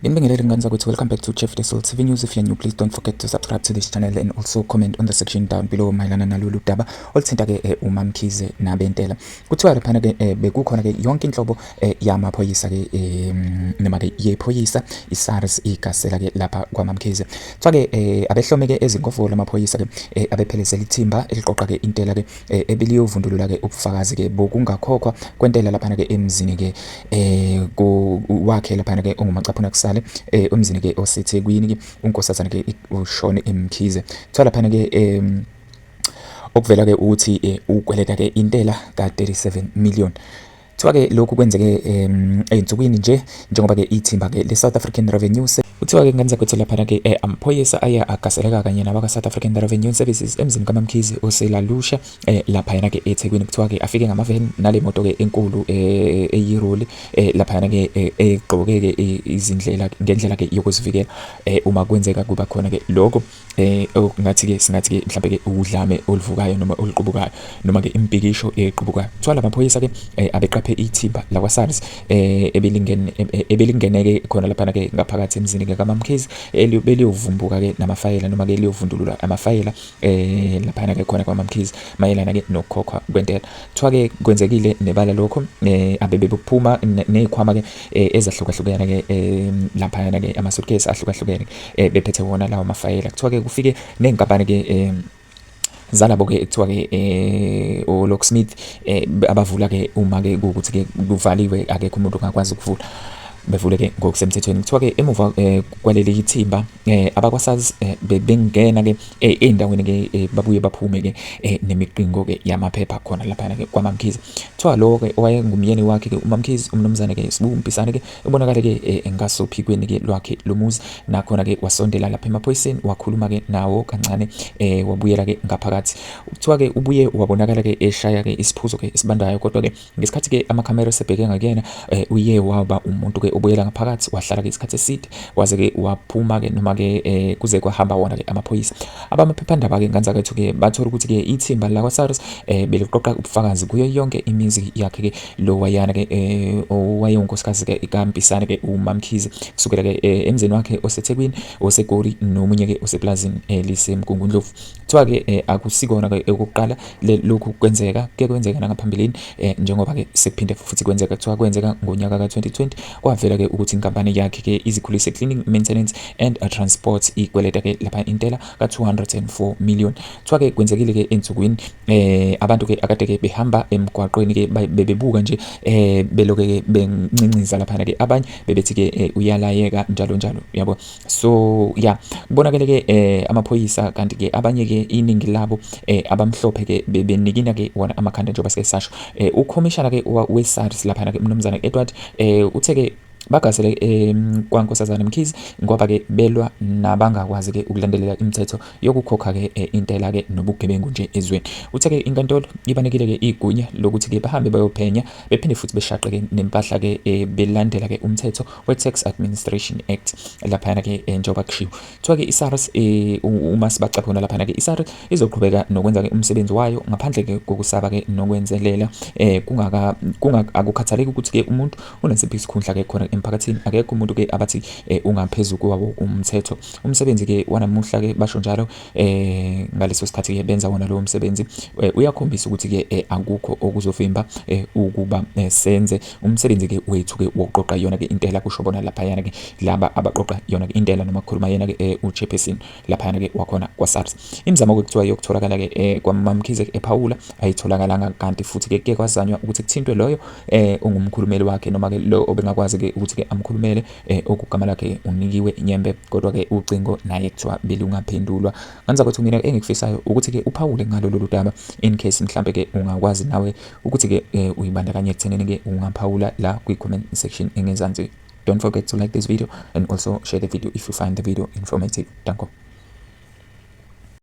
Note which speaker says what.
Speaker 1: Nginibingelele ngane zakwethu, welcome back to Chef Desol TV News. If you're new, please don't forget to subscribe to this channel and also comment on the section down below mayelana nalolu daba oluthinta ke uMamkhize nabentela. Kuthiwa laphana ke bekukhona ke yonke inhlobo yamaphoyisa ke noma ke yephoyisa iSARS igasela ke lapha kwaMamkhize. Kuthiwa ke abehlome ke ezingovolo amaphoyisa ke abephelezela ithimba eliqoqa ke intela ke ebeliyovundulula ke ubufakazi ke bokungakhokhwa kwentela laphana ke emzini ke ku wakhe laphana ke ongumacaphuna kusale emzini ke oseThekwini ke uNkosazana ke uShone Mkhize. Kuthiwa laphana ke okuvela ke ukuthi ukweleta ke intela ka 37 million. Kuthiwa ke lokhu kwenzeke ey'nsukwini nje njengoba ke ithimba ke le-South African Revenue. Kuthiwa ke ngenza kwethu laphana ke amaphoyisa aye agaseleka kanye nabaka-South African Revenue Services emzini kaMamkhize oseLalusha laphayana ke eThekwini. Kuthiwa ke afike ngamaveni nale moto ke enkulu eyiroli laphayana ke egqoke ke izindlela ngendlela ke yokuzivikela uma kwenzeka kuba khona ke lokho okungathi ke singathi ke mhlambe ke udlame oluvukayo noma oluqubukayo noma ke imibhikisho equbukayo. Kuthiwa lamaphoyisa ke abeqaphe ithimba lakwa SARS ebelingene ebelingeneke khona laphana ke ngaphakathi emzini ke kaMamkhize beliyovumbuka ke namafayela noma ke liyovundulula amafayela laphana ke khona kwaMamkhize mayelana ke nokukhokhwa kwentela. Kuthiwa ke kwenzekile nebala lokho abebephuma nezikhwama ke ezahlukahlukene ke laphayana ke ama-suitcase ahlukahlukene bephethe wona lawo mafayela. Kuthiwa ke kufike nenkampani ke zalabo ke kuthiwa ke o-locksmith abavula ke uma ke kuwukuthi ke kuvaliwe akekho umuntu ongakwazi ukuvula, bevule ke ngokusemthethweni. Kuthiwa ke emuva kwaleli thimba abakwa-SARS bebengena ke ey'ndaweni ke babuye baphume ke nemiqingo ke yamaphepha khona laphana ke kwaMamkhize. Kuthiwa lo ke owayengumyeni wakhe ke uMamkhize umnumzane ke Sibu Mpisane ke ubonakale ke ngasophikweni ke lwakhe lomuzi, nakhona ke wasondela lapha emaphoyiseni wakhuluma ke nawo kancane wabuyela ke ngaphakathi. Kuthiwa ke ubuye wabonakala ke eshaya ke isiphuzo ke esibandayo, kodwa ke ngesikhathi ke amakhamera esebheke ngakuyena uye waba umuntu ke obuyela ngaphakathi wahlala ke isikhathi eside waze ke waphuma ke noma ke kuze kwahamba wona ke amaphoyisa. Abamaphephandaba ke ngane zakwethu ke bathola ukuthi ke ithimba lakwa SARS beliqoqa ubufakazi kuyo yonke imizi yakhe ke lo wayana ke owayewunkosikazi ke kaMpisane ke uMamkhize, kusukela ke emzini wakhe oseThekwini, oseGoli, nomunye ke oseplazini eliseMgungundlovu. Kuthiwa ke akusikona ke okokuqala lokhu kwenzeka, kuke kwenzeka nangaphambilini njengoba ke sekuphinde futhi kwenzeka. Kuthiwa kwenzeka ngonyaka ka-2020 kwavela ke ukuthi inkampani yakhe ke izikhulise Cleaning, Maintenance and Transport ikweleta ke lapha intela ka-204 million. Kuthiwa ke kwenzekile ke ensukwini abantu ke akade ke behamba emgwaqweni ke bebebuka nje beloke ke bencinciza laphana ke, abanye bebethi ke uyalayeka njalo njalo yabo. So yeah, kubonakele ke amaphoyisa, kanti ke abanye ke iningi labo abamhlophe ke bebenikina ke wona amakhanda njengoba sike sasho. Ukhomishana ke we-SARS laphana ke umnumzane Edward uthe ke bagasele kwaNkosazana Mkhize ngoba ke belwa nabangakwazi ke ukulandelela imithetho yokukhokha ke intela ke nobugebengu nje ezweni. Uthe ke inkantolo ibanikile ke igunya lokuthi ke bahambe bayophenya bephinde futhi beshaqe ke nempahla ke belandela ke umthetho we-Tax Administration Act laphayana ke njengoba kushiwo. Kuthiwa ke i-SARS uma sibacaphuna laphana ke i-SARS izoqhubeka nokwenza ke umsebenzi wayo ngaphandle ke kokusaba ke nokwenzelela kungaka akukhathaleki ukuthi ke umuntu unesiphi isikhundla ke khona emphakathini, akekho umuntu ke abathi ungaphezu kwawo umthetho. Umsebenzi ke wanamuhla ke basho njalo ngaleso sikhathi ke benza wona lowo msebenzi uyakhombisa ukuthi ke akukho okuzovimba ukuba senze umsebenzi ke wethu ke wokuqoqa yona ke intela, kusho bona laphayana ke laba abaqoqa yona ke intela noma kukhuluma yena ke uchairperson laphayana ke wakhona kwa-SARS. Imizamo ke kuthiwa yokutholakala ke kwaMamkhize ephawula ayitholakalanga, kanti futhi ke kuye kwazanywa ukuthi kuthintwe loyo ongumkhulumeli wakhe noma ke lo obengakwazi ke ukuthi ke amkhulumele okugama lakhe uNikiwe Nyembe, kodwa ke ucingo naye kuthiwa belungaphendulwa. Ngane zakwethu, mina engikufisayo ukuthi ke uphawule ngalo lolu daba in case mhlambe ke ungakwazi nawe ukuthi ke uyibandakanye ekuthenini ke ungaphawula la kwi-comment section engezansi. Don't forget to like this video and also share the video if you find the video informative. Danko.